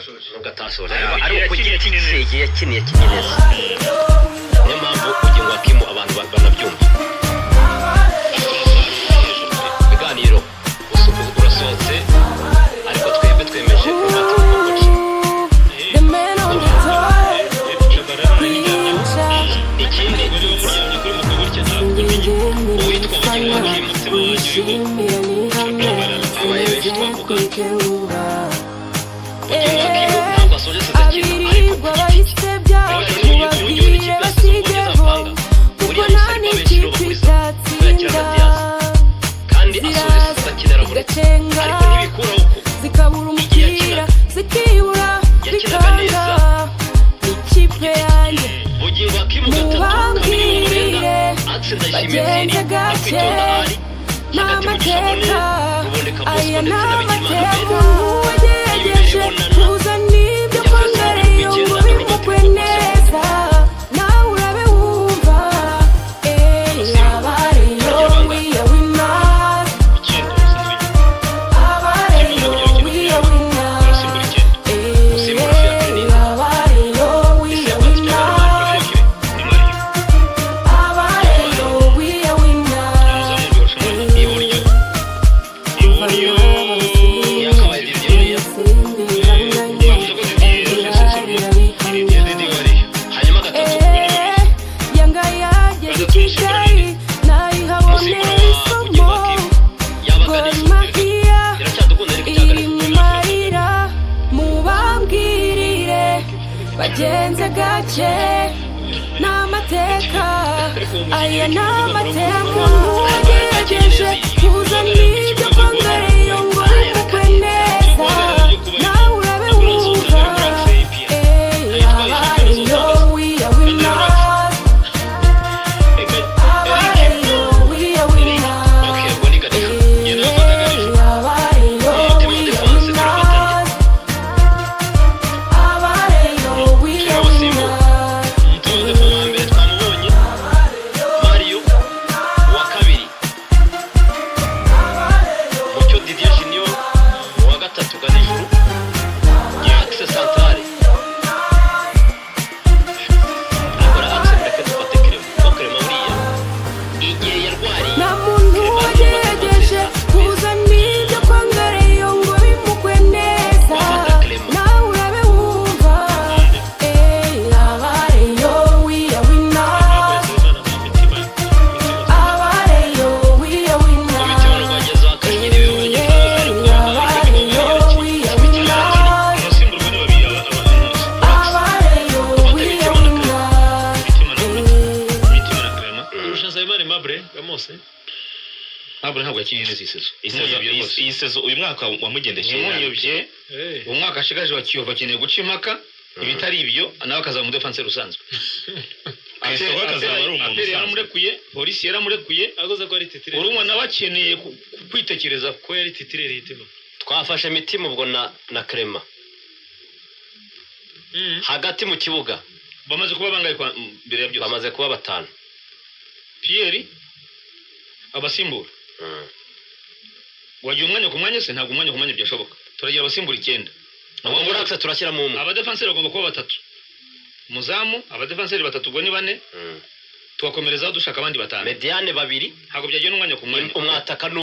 atashoje. Nubwo atasoje, Ariko ariko igihe ku giti yakinnye cye neza. igihe yakinnye neza. Niyo mpamvu Bugingo Hakimu abantu banabyumva. Ibiganiro urasohotse, ariko twebwe twemeje Robert Mukokoci. The man on the top, preacher. Ikindi, uwitwa Bugingo Hakimu, abaye benshi twavuga. Bugingo Hakimu ntabwo asoje saison akina, ariko Abirirwa ku giti cye bayisebya, mubabwire basigeho, kuko nta n'ikipe itatsinda. Kandi asoje saison akina aravunitse, Zigacenga, ariko ntibikuraho ko zikabura umupira, zikibura, yakinaga bikanga. neza. Ikipe yanjye, Bugingo Hakimu gatatu, Kamili Umurenga, mubambwire Axe Ndayishimiye bagenze Thierry, gake. Akwitonda Ali, hagati Mugisha Bonne, N'amateka Ruboneka Bosco aya ndetse na Bigirimana n'amateka. Ben. Uwagerageje kuza n'ibyo kwangariye ngo bimugwe neza, nawe urabe wumva. Abareyo, we are winners. Icyenda ubusanzwe. Abareyo, we are winners. Urasimbura icyenda. Usimbura Fiacre ninde? Abareyo, we Ese are Rwatubyaye winners. Ni Mario. Abareyo, we are winners. Umuzamu wundi iburyo. Iburyo. Yakabaye Didier. Yavuze ko Didier Didier wariyo. Hanyuma gatatu, Yanga yageze i Kigali, nayihabonera umusimbura wa isomo. Bugingo Hakimu yabaga Gor nijoro. Mahia Iracyadukunda, ariko iri cyagaragaje mu marira, mubambwirire bagenze gake. N'amateka aya n'amateka. Uwagerageje kuza n'ibyo kwangariye ngo bimugwe neza, nawe urabe wumva. Abareyo, we are winners. Abareyo, we are winners. Okay, ubwo ni Ganijuru. Ngenda gufata Ganijuru. Abareyo, Umutima we are defense turafata nde? winners. Abareyo, we are Abasimbuye. winners. Umutima wa mbere twamubonye, Mario. Uwa kabiri, Mucyo Didier Junior. Uwa gatatu, Ganijuru. Axe centrale, akora axe. Mureke dufate Clement, kuko Clement buriya igihe yarwariye Nta muntu wagerageje kuza n'ibyo kwangariye ngo bimugwe neza, nawe urabe wumva. Abareyo, we are winners. Abareyo, we are Mu mitima winners. rwagezeho akanyiri Abareyo, we are winners. Abasimburwa ni babiri aba Abareyo, we are winners. Mitima na Clement. Kurusha Nsabimana Aimable Gamose. Ntabwo yakinnye neza iyi saison. Iyi Rwose. Iyi saison, uyu mwaka wamugendekeye nabi. Ntimunyobye. Umwaka ashigaje wa Kiyovu akeneye guca impaka, ibitari ibyo nawe akazaba umudefanseri usanzwe. Ku isoko akazaba ari umuntu APR usanzwe. yaramurekuye, Polisi yaramurekuye. Agoze ko ari titulaire. Urumva nawe akeneye kwitekerezaho. Ko yari titulaire hitima. Twafashe Mitima ubwo na Clement hagati mu kibuga. Bamaze kuba bangaye mbere ya byose? Bamaze kuba batanu. Pierre, abasimbura wagira umwanya ku mwanya se? Ntabwo umwanya ku mwanya byashoboka. Turagira abasimbura icyenda. Ubwo muri axe turashyiramo umwe. Abadefanseri bagomba kuba batatu, umuzamu, abadefanseri batatu, ubwo ni bane. Tugakomerezaho dushaka abandi batanu. Médiane babiri. Ntabwo byagenda umwanya ku mwanya. Umwataka.